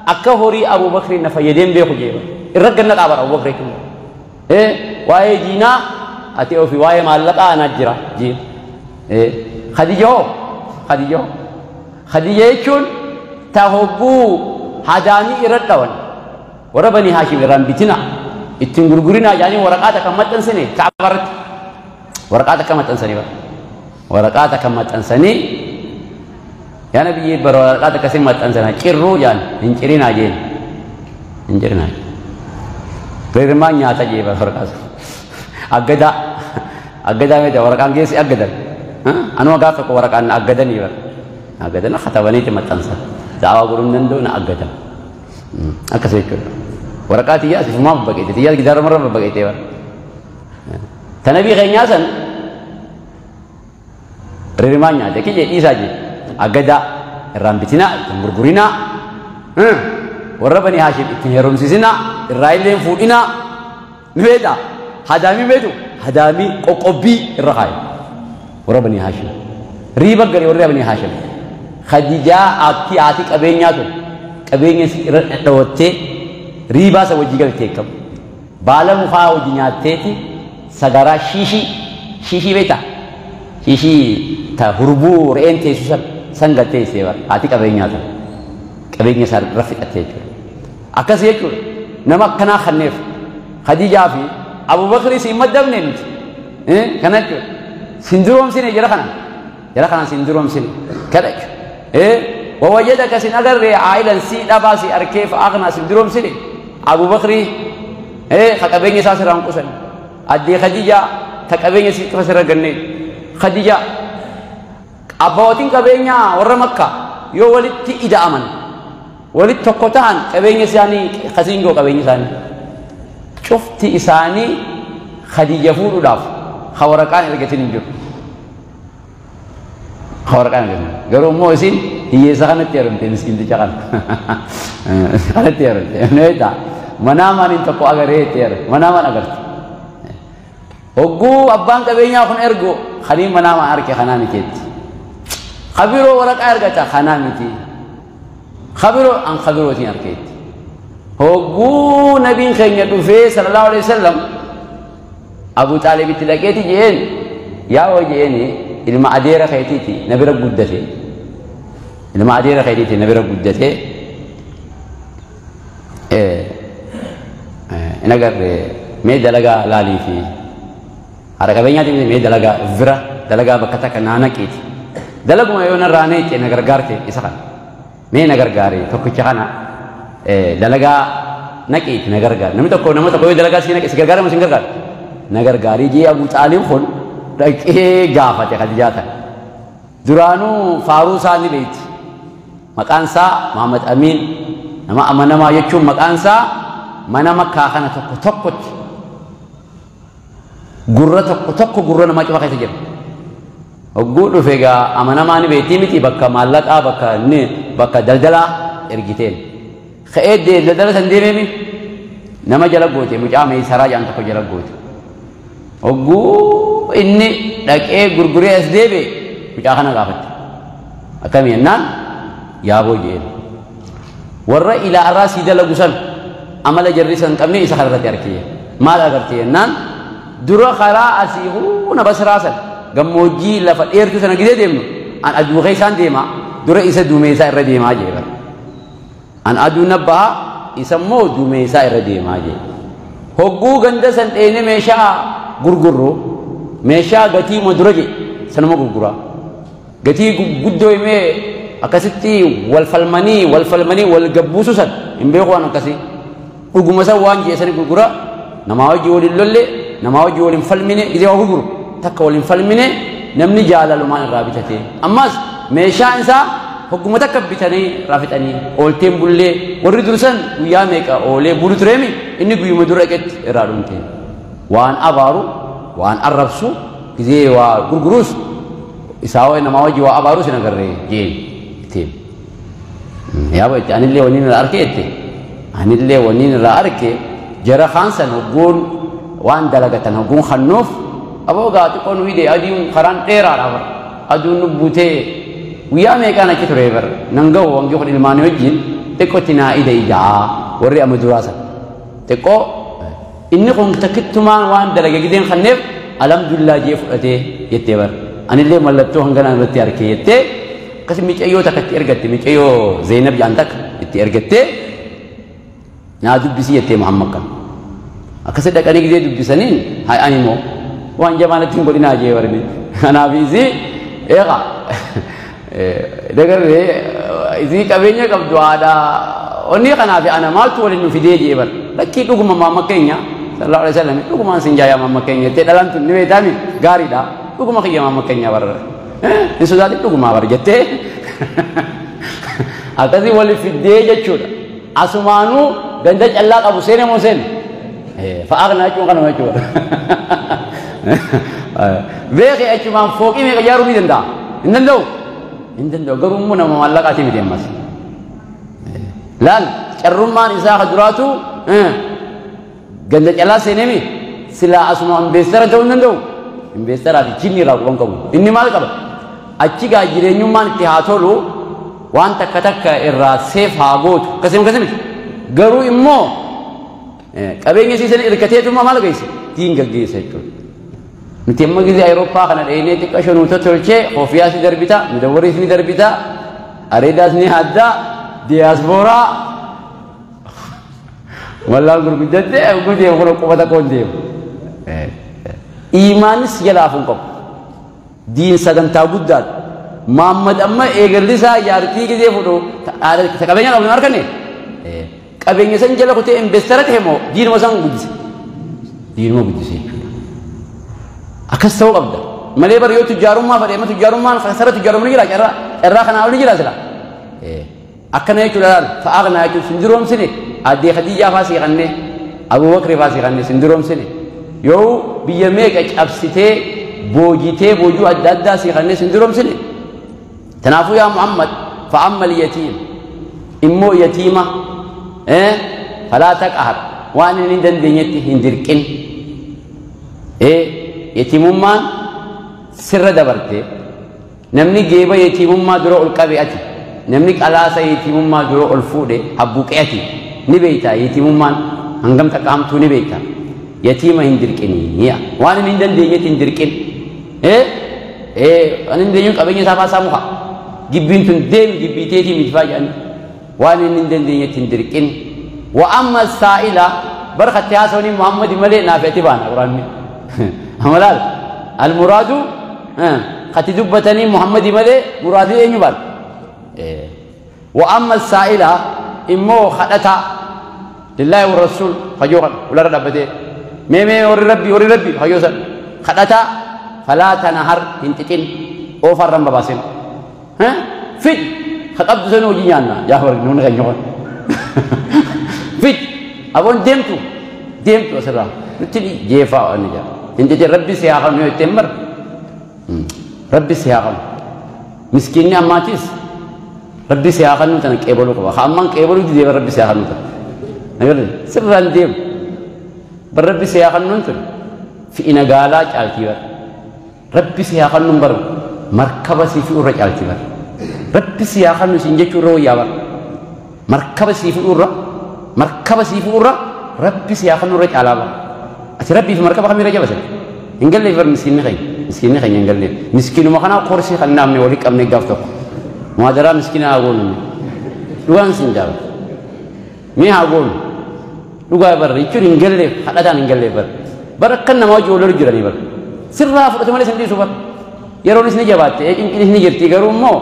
akka horii Abu Bakri na fayyadeen beeku jee bara irra ganna qaabara Abu Bakri kun waa'ee diinaa ati ofii waa'ee maallaqaa anaa jira jee Khadija hoo Khadija hoo Khadija jechuun ta hogguu hadaamii irra dhawan warra Banii Haashim irraan bitina ittiin gurgurinaa jedhanii waraqaa takka maxxansine Kaaba irratti waraqaa takka maxxansanii bara waraqaa takka maxxansanii yaa nabiyyi bara waraqaa takka sin maxxansana cirruu jedhan hin cirinaa jeen hin cirinaa rirmaan nyaata jee bara waraqaa sun aggadaa aggadaa meeta waraqaan geessi aggadan anuma gaaf tokko waraqaan aggadanii bara aggadan katabaniiti maxxansan da'awaa godhuu hin danda'u na aggadan akkas jechuudha waraqaa tiyyaa asifumaa babbaqeete tiyyaa gidaara marra babbaqeete bara ta nabii keenyaa san rirmaan nyaate kiyye dhiisaa jee aggadaa irraan bitinaa ittiin gurgurinaa warra Banii Haashim ittiin heerumsiisinaa irraa illee hin fuudhinaa ni beektaa hadaamii beektu hadaamii qoqqobbii irra kaaye warra Banii Haashim riiba gale warra Banii Haashim Khadijaa haati haati qabeenyaa tun qabeenya isii irra dhadhawattee riibaa isa wajji galtee qabu baala mukaa wajji nyaatteeti sagaraa shiishii shiishii beektaa shiishii ta hurbuu re'een teessu san san galtee isee bara haati qabeenyaa tun qabeenya isaa irra fixattee jechuudha akkas jechuudha nama akkanaa kanneef Khadijaa fi Abubakri siin maddabne nuti kana jechuudha sin duroomsine jara kana jara kanaan sin duroomsine kana jechuudha wawajadaka sin agarre aa'ilan si dhabaa si arkee fa'aqnaa sin duroomsine Abubakri ka qabeenya isaa sirraan qusan addee Khadijaa ta qabeenya si cufa sirra ganne Khadijaa abbootiin qabeenyaa warra Makkaa yoo walitti ida'aman walitti tokko ta'an qabeenya isaanii kasiingoo qabeenya isaanii cufti isaanii Khadija fuudhuudhaaf ka waraqaan ergatin hin jiru. Ka waraqaan ergatin garuu immoo isin hiyyeessa kanatti heerumte miskiinticha kana kanatti heerumte neeta manaamaan hin tokko agaree itti heerumte manaamaan agarte. Hogguu abbaan qabeenyaa kun ergu kaniin manaamaan arge kanaa miti jetti. Kabiroo waraqaa ergata kanaa miti. Kabiroo an kabirootiin argeetti. Hogguu nabiin keenya dhufee sallallahu alaihi wasallam Abu Xaalibitti dhaqeeti jeen yaa hoo jeeni ilma adeera keetiiti na bira guddate. Ilma adeera keetiiti na bira guddate. In agarre mee dalagaa laalii fi haadha qabeenyaati mee dalagaa bira dalagaa bakka takka naa naqiiti. Dalaguma yoo narraa neeqe na gargaarte isa kana. Mee na gargaare tokkicha kana dalagaa naqiiti na gargaare. Namni tokko nama tokko yoo dalagaa si naqe si gargaara moo si hin gargaaru? Na gargaarii jee Abu Xaalib kun dhaqee gaafate Khadijaa tana. Duraanuu faaruu isaa ni beekti. Maqaan isaa Muhammad Amiin nama amanamaa jechuun maqaan isaa mana Makkaa kana tokko tokkotti gurra tokko tokko gurra namaa cufa keessa jira. Hogguu dhufe egaa amanamaa ni beektii miti bakka maallaqaa bakka inni bakka daldalaa ergiteen. Ka'ee daldala san deemeemi nama jala goote mucaa meeysaraa jedhan tokko jala goote. Hogguu inni dhaqee gurguree as deebi'e mucaa kana gaafatte. Akkamii jennaan yaaboo jeen. Warra ilaa irraa sii dalagu san amala jarri san qabne isa kana irratti argee. Maal agarte jennaan dura karaa asii huuna basraa san gammoojjii lafa dheertuu sana gidee deemnu an aduu keessaan deema dura isa duumeessaa irra deemaa jee bara. An aduu nabbaha isa immoo duumeessaa irra deemaa jee. Hogguu ganda san dheene meeshaa gurgurru meeshaa gatii ma dura jee sanuma gurguraa. Gatii guddoo himee akkasitti wal falmanii wal falmanii wal gabbuusu san hin beeku waan akkasii. Dhuguma san waan jee sani gurgura namaa wajji waliin lolle namaa wajji waliin falmine gisee waa gurguru takka waliin falmine namni jaalalumaan irraa bitate ammas meeshaan isaa hogguma takka bitanii raafixanii oolteen bullee warri dursan guyyaa meeqa oolee bulu tureemi inni guyyuma dura eqetti irraa dhumte waan abaaru waan arrabsu gizee waa gurguruus isaa wayi namaa wajji waa abaarus hin agarree jeen ittiin yaaba itti anillee waniin irraa arke itti anillee waniin irraa arke jara kaan san hogguun waan dalagatan hogguun kannuuf aboo gaa xiqqoo nu hidhe adiin karaan dheeraadha bara aduun nu buutee guyyaa meeqaan achi ture bara nan ga'u wangi kun ilmaanii wajjin xiqqootti naa ide ijaa warri amma duraa san xiqqoo inni kun takkittumaan waan dalage gideen kanneef alhamdulillah jee fudhatee jettee bara anillee mallattoo hanganaan irratti arkee jettee akkas micayyoo takka itti ergatte micayyoo Zeenab jedhan takka itti ergattee naa dubbisii jettee Muhammad kan akkasi dhaqanii gidee dubbisaniin haa ani immoo waan jabaa natti hin godhinaa jee warri kanaaf isii eegaa dagarree isii qabeenya qabdu haadha onni kanaaf ana maaltu waliin nu fidee jee bar lakkii dhuguma maamma keenya sallallahu alaihi wasallam dhugumaan sin jaayaa maamma keenya jettee dhalaan tun ni beektaami gaariidha dhuguma kiyya maamma keenya bar hin sodaatin dhugumaa bar jettee akkasii wali fiddee jechuudha asumaanuu ganda callaa qabu seene moo seene fa'aa jechuun kanuma jechuudha beekee achumaan fooqii meeqa ijaaruu ni danda'a hin danda'u hin danda'u garuu immoo nama maallaqaatii miti ammas laal carrummaan isaa ka duraatu ganda callaa seeneemi silaa asuma investor ta'uu hin danda'u investeraa fi jinni irraa quban qabu inni maal qaba achi gaa jireenyummaan itti haa tolu waan takka takka irraa seef haa gootu akkasii akkasii miti garuu immoo qabeenya siisan hirkateetuma maal geesse diin gaggeessa jechuudha. Nuti amma gisee Awurooppaa kana dheenee xiqqa shanuuta tolchee kofiyaas ni darbita mudawwariis ni darbita areedaas ni hadda diyaaspooraa wallaan gurguddatte gudee kun qubata koon deemu. Iimaanis jalaaf hin qabu. Diin sagantaa guddaadha. Muhammad amma eegalli isaa jaartii gisee fudhu ta qabeenya qabnu harkanne qabeenya san jala kutee investara ta'e moo diinuma san guddise. Diinuma guddise jechuudha. Akkas ta'uu qabda. Malee bara yoo tujjaarummaa fedhe amma tujjaarummaan sara tujjaarummaa ni jira carraa carraa kanaa ol ni jira sila. Akkana jechuudha laal fa'aa kanaa jechuun sin duroomsine addee Khadiijaa fa'aa sii qannee Abubakri fa'aa sii qannee sin duroomsine yoo biyya meeqa cabsitee boojitee boojuu adda addaa sii qannee sin duroomsine. Kanaafuu yaa Muhammad fa'ammal yatiim immoo yatiima falaa taqhar waan inni hin dandeenyetti hin dirqin. Yatiimummaan sirra dabarte namni geeba yatiimummaa dura ol qabe ati namni qalaasa yatiimummaa dura ol fuudhe habbuuqe ati ni beekta yatiimummaan hangam takka hamtuu ni beekta yatiima hin dirqinii waan inni hin dandeenyetti hin dirqin. Waan hin dandeenyuun qabeenya isaa faasaa muka gibbiin tun deemi gibbii teetii miti faa jedhani waan inni hin dandeenyetti hin dirqin. Wa amma saa'ila barkatti haasawanii Muhammadi malee naaf ati baana quraanni. Amalaal almuraadu kati dubbatanii Muhammadi malee muraadii eenyu baana. Wa amma saa'ila immoo kadhata lillaahi wa rasuul hajoo kan ularra dhaabbatee mee mee warri rabbi hajoo san kadhata falaa tanahar hin xiqin oofarran babaasin. Fid qabdu sana hojii nyaanna yaa warri nuuni kan nyoon fid aboon deemtu deemtu asirraa nutti jeefaa waan jedha hin xiqin rabbi si haa qabnu yoo ittiin mar rabbi si haa qabnu miskiinni ammaatis rabbi si haa qabnu tana qeebaluu qaba haa ammaan qeebaluu didee rabbi si haa qabnu tana nagarri sirraan deemu bar rabbi si haa qabnuun tun fi'ina gaalaa caaltii bar rabbi si haa qabnuun bar markaba si fi'urra caaltii bar rabbi si haa qabnu siin jechuu irra wayyaa bar markaba si fi'urra markaba si fi'urra rabbi si haa qabnu irra caalaa bar ati rabbii fi markaba kamirra jabase hin galleef bar miskiinni keenya miskiinni keenya hin galleef miskiinuma kanaa korsii kan naamne walii qabne gaaf tokko muhaadaraa miskiina haa goonu dhugaan siin jaaba mee haa goonu dhugaa bar jechuun hin galleef kadhataan hin galleef bar bar akkan namaa wajji wal jiranii bar sirraa fudhatu malee sin dhiisu bar yeroonis ni jabaatte cinqinis ni jirti garuu immoo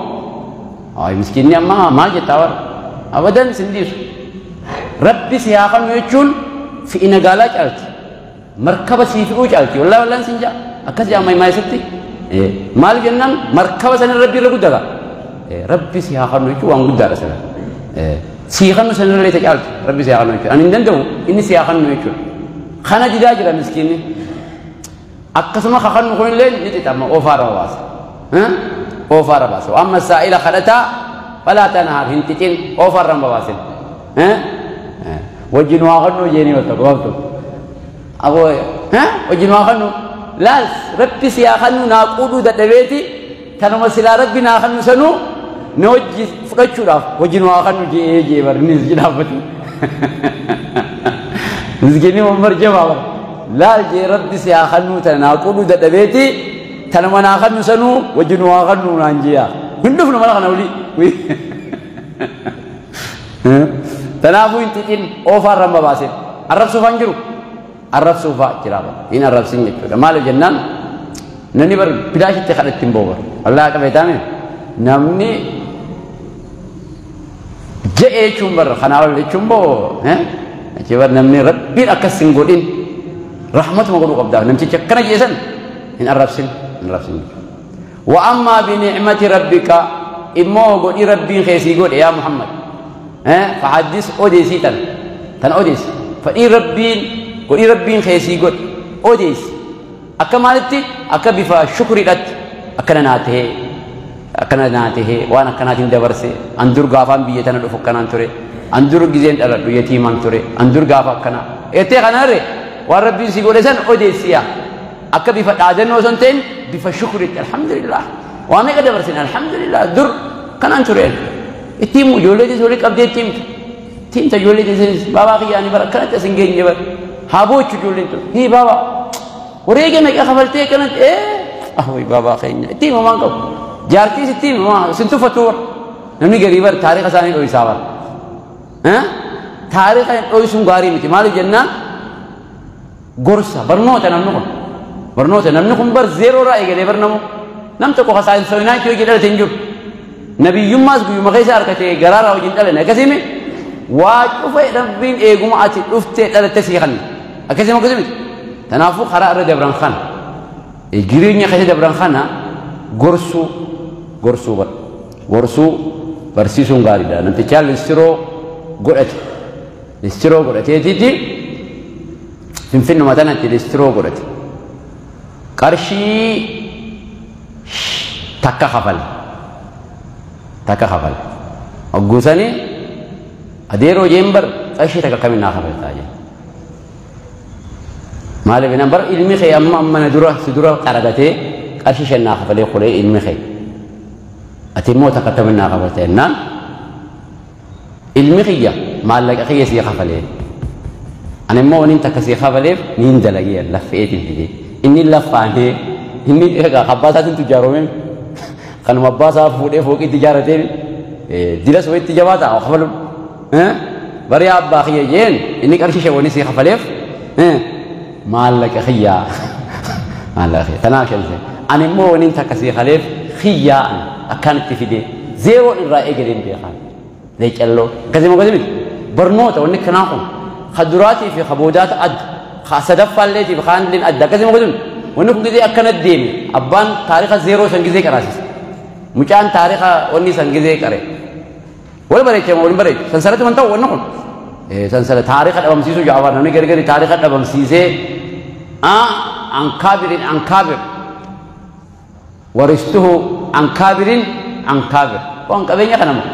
ay miskiinni amma maal jettaa bar abadan sin dhiisu rabbi si haa qabnu jechuun fi'ina gaalaa caalti markaba sii fi'uu caalti wallaahi wallaan sin jaa Akkas jedhama himaa maal jennaan markaba sanin rabbi irra guddaa rabbi si haa kennu jechuun waan guddaadha sana. Si kennu sanirra illee caaltu rabbi si haa kennu jechuudha. Ani hin danda'u inni si haa kennu jechuudha. Kana didaa jira miskiinni. Akkasuma kakannu kunillee ni xixama oofaarra baasa. Oofaarra baasa. Amma saa'ila kadhataa falaa tanhaar hin xixin oofaarra hin babaasin. Wajjin waa kennu jeenii wal tokko tokko. Aboo wajjin waa kennu laal rabbi si haa kennu naa quudhuu dadhabeeti tanuma silaa rabbi naa kennu sanuu na wajji fudhachuudhaaf wajjin waa kennu jee jee bar innis jedhaabbatu. Miskiinni Muhammad jabaa bar laal jee rabbi si haa kennu tana naa quudhuu dadhabeeti tanuma naa kennu sanuu wajjin waa kennu naan jeeyaa. Hin dhufnu mana kana olii. Tanaafuu hin xixin oofaarra hin babaasin. Arrabsuufaa hin jiru. Arrabsuufaa jira hin arrabsin jechuudha. Maaliif jennaan namni bar bilaashitti kadhatti hin boobar. Wallaahi qabee taame namni je'e jechuun bar kanaa ol jechuun boo achi bar namni rabbiin akkas hin godhin rahmatuma godhuu qabdaaf namtichi akkana jeesan hin arrabsin hin arrabsin jechuudha. Wa ammaa binicmati rabbika immoo godhi rabbiin keessii godhe yaa Muhammad. Fahaddis odeessii tana tana odeessi fadhii rabbiin godhi rabbiin keessii godhe odeessi akka maalitti akka bifa shukriidhatti akkana naa tahee akkana naa tahee waan akkanaatiin dabarse an dur gaafaan biyya tana dhufu akkanaan ture an dur gizeen dhaladhu yatiimaan ture an dur gaafa akkana ettee kanarre waan rabbiin si godhe san odeessiya akka bifa dhaadannoo osoo hin ta'in bifa shukriitti alhamdulillah waa meeqa dabarsin alhamdulillah dur kanaan ture itti himu ijoollee teessi walii qabdee itti himtu itti himta ijoollee teessis baabaa kiyyaanii bara akkanatti as hin geenye bara haa boochu ijoolleen tun hii baabaa wareega meeqa kafaltee akkanatti ee ah wayi baabaa keenya itti hima waan qabu jaartiis itti hima waan sin tuffatu bara namni garii bara taariika isaanii dho'isaa bara taariika dho'isuun gaarii miti maaliif jennaan gorsa barnoota namni kun barnoota namni kun bar zeeroo irraa eegalee bar namu nam tokko kasaansooyinaa hojii dhalate hin jiru. Nabiyyummaas guyyuma keessa harkatee garaaraa wajjin dhalane akkasimi waa cufa rabbiin eeguma ati dhuftee dhalatte sii kanna akkasima akkasii miti. Kanaafuu karaa irra dabran kana jireenya keessa dabran kana gorsuu gorsuu bar gorsuu barsiisuun gaariidha. Namtichaa listiroo godhate listiroo godhateetiiti finfinnuma tanatti listiroo godhate qarshii takka kafale. Takka kafale. Hoggusanii adeeroo jeen bar qarshii takka kamiin naa kafaltaa jeen. Maaliif jennaan bar ilmi kee amma amma na dura si dura qaragatee qarshii shan naa kafalee kulee ilmi kee. Ati immoo takka kamiin naa kafalta jennaan ilmi kiyya maallaqa kiyya sii kafalee. Ani immoo waniin takka sii kafaleef niin dalagee laffeetiin fidee. Inni laffaanee inni egaa abbaa isaatiin tujjaaromee kanuma abbaa isaa fuudhee fooqiitti ijaarratee dilas wayitti jabaa ta'a kafaluun. Bari abbaa kiyya jeen inni qarshii shan wani sii kafaleef maallaqa kiyyaa maallaqa kiyya tanaaf shan seen ani immoo waniin takka sii kafaleef kiyyaa akkaan itti fidee zeeroon irraa eegaleen beekan leecalloo akkasii akkasii miti barnoota wanni akkanaa kun ka duraatii fi ka boodaata adda ka sadaffaalleetii fi kaanilleen adda akkasii akkasii miti wanni kun gizee akkana deeme abbaan taariika zeeroo san gizee qaraasise mucaan taariika wanni san gizee qare wal bareechama waliin bareechu sansalatti man ta'u wanni kun sansala taariika dhabamsiisuu jaafar namni gargari taariika dhabamsiisee ankaabirin ankaabir waristuhu ankaabirin ankaabir waan qabeenya kana moo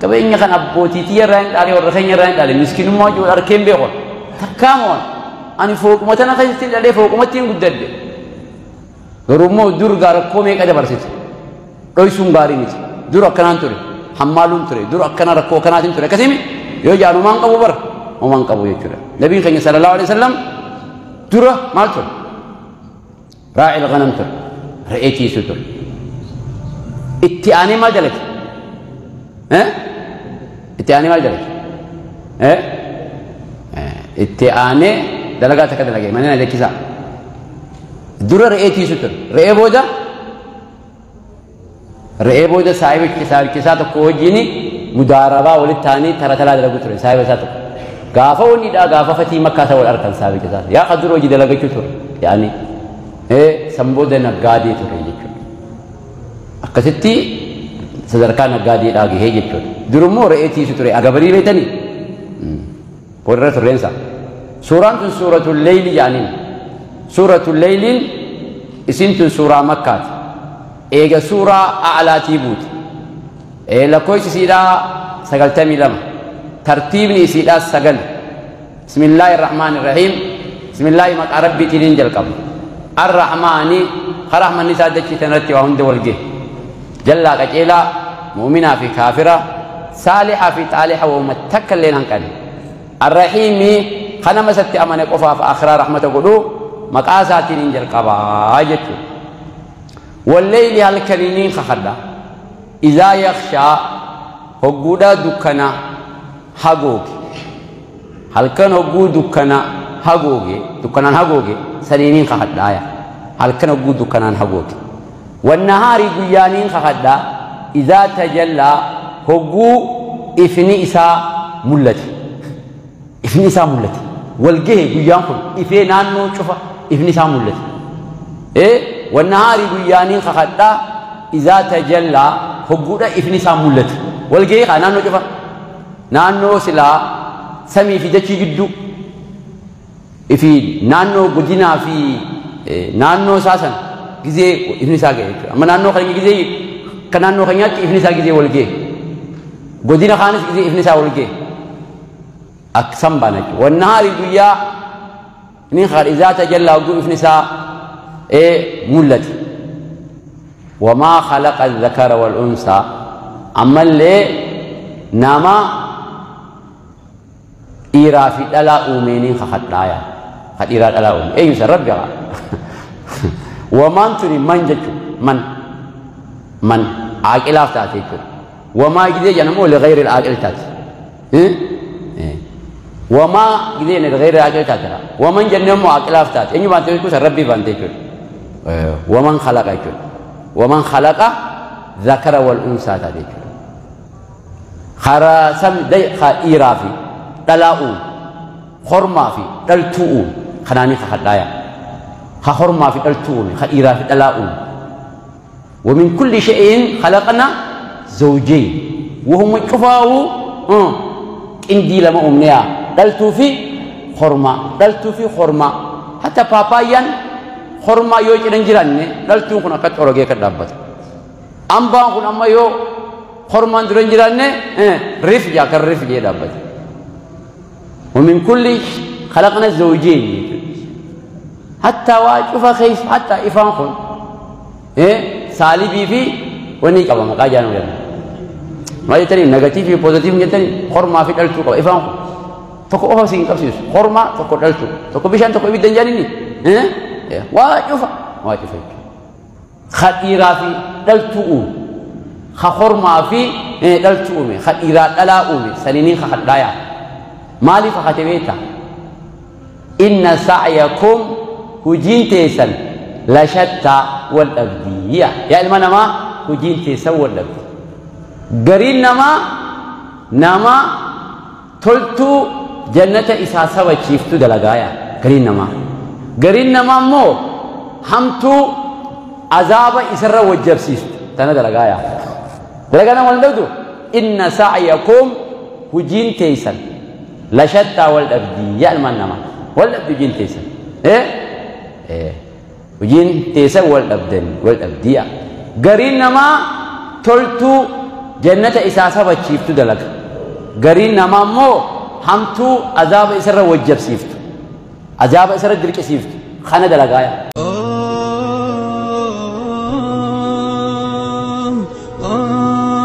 qabeenya kana abbootii tiyya irraa hin dhaale warra keenya irraa hin dhaale miskinummaa hojii wal arkeen beeku takkaama waan ani fooquma tana keessatti dhalee fooqumatti hin guddadde garuu immoo dur gaa rakkoo meeqa dabarsite dhoysuun gaarii miti dur akkanaan ture hammaaluun ture dur akkana rakkoo akkanaatiin ture akkasii yoo jaan homaan qabu bara homaan qabu jechuudha. Nabiin keenya sallallahu alaihi wasallam dura maal ture raa'il ghanam ture re'ee tiisuu ture itti aanee maal dalage itti aanee maal dalage itti aanee dalagaa takka dalage mana jechisaa dura re'ee tiisuu ture re'ee booda saahibichi isaa tokko wajjin mudaarabaa walitti ta'anii tara talaa dalagu ture saahiba isaa tokko gaafa wannidhaa gaafa fatii makkaa isa wal arkan saahibicha isaa yaa kan dura hojii dalagachuu ture yaani San booda naggaadee ture jechuudha. Akkasitti sadarkaa naggaadeedhaa gahee jechuudha. Durummoo re'ee tiisu ture agabarii beetanii warra turreensa. Suuraan tun suuratul leyli jedhaniin. Suuratul leyliin isin tun suuraa Makkaati. Eega suuraa A'laatii buute. Lakkoofsi isiidhaa 92. Tartiibni isiidhaa 9. Bismillaahi Rahmaani Rahiim. Bismillaahi maqaa Rabbiitiin jalqaba. Ar-Rahmaani karahmanni isaa dachii tanarratti waa hunda wal gahe. Jallaa qaceelaa mu'minaa fi kaafira saalixaa fi xaalixa wauma takka illee hanqanne. Ar-Rahiimi kanama isatti amane qofaaf akhiraa rahmata godhu maqaa isaatiin hin jalqabaa jechuudha. Walleyli halkaniiniin kakadha. Izaa yakshaa hogguudhaa dukkana hagooge. Halkan hogguu dukkana hagooge dukkanaan hagooge saniiniin kakadhaaya. Halkan hogguu dukkanaan hagooge. Wannahaari guyyaaniin kakadhaa izaa tajallaa hogguu ifni isaa mul'ate. Ifni isaa mul'ate. Wal gahe guyyaan kun ifee naannoo cufa ifni isaa mul'ate. Wannahaari guyyaaniin kakadhaa izaa tajallaa hogguudha ifni isaa mul'ate. Wal gahe kaa naannoo cufa. Naannoo silaa samii fi dachii gidduu ifi naannoo godinaa fi naannoo isaa san gizee ifni isaa gahe jechuudha. Amma naannoo keenya gizee akka naannoo keenyaatti ifni isaa gizee wal gahe. Godina kaanis gizee ifni isaa wal gahe. Aksan baana jechuudha. Wannahaari guyyaa ni kakadha izaa tajallaa hogguu ifni isaa mul'ate. Wamaa khalaqa dhakara wal unsaa ammallee nama dhiiraa fi dhalaa uumeeniin kakadhaaya. Ka dhiiraa dhalaa uume. Eenyu san Rabbi haa. Wamaan tuni man jechuudha. Man. Man. Aaqilaaf taate jechuudha. Wamaa gizee jedhan immoo lighayri aaqil taate. Wamaa gizee lighayri aaqil taate. Waman jennee immoo aaqilaaf taate. Eenyu baante jechuudha san Rabbii baante jechuudha. Waman khalaqa jechuudha. Waman khalaqa dhakara wal unsaa taate jechuudha. Karaa sam dhiiraa fi dhalaa uume hormaa fi dhaltuu uume kanaanii kakadhaaya. Ka hormaa fi dhaltuu uume ka dhiiraa fi dhalaa uume. ومن كل شيء خلقنا زوجين وهم شفاو قندي لما أمنيا دلتو في خرما دلتو في خرما حتى بابايان خرما يو جران دلتو كنا كت أورجي كدابت أمبان كنا أما يو خرما جران ريف جا كريف جي دابت. ومن كل خلقنا زوجين حتى واجف خيس حتى إفان خن سالبي في وني كبا مقاجان ولا ما يتني نيجاتيف في بوزيتيف يتني خرما في دلتو كبا إفان خن تكو أوفا سين كبسيس خرما تكو دلتو تكو بيشان تكو بيدن جانيني واجف واجف خطيرة في دلتو خرما في دلتو خطيرة دلا أومي سنينين خدايا مالي فخاتبيتا إن سعيكم هجين تيسن لشتى والأبدية. يا إلما نما هجين تيسن والأبدية قرين نما نما تلتو جنة إساسا وشيفتو دلقايا قرين نما قرين نما مو همتو عذاب إسر وجبسيست تنا دلقايا دلقانا والدودو إن سعيكم هجين تيسن لشتى والأبدية المنما والأبدي جين تيسن وجين تيسن والأبدن والأبدية قرين نما تلتو جنة إساسا وشيفتو دلق قرين نما مو همتو عذاب إسر وجب سيفتو عذاب إسر درك سيفتو خانة دلقايا.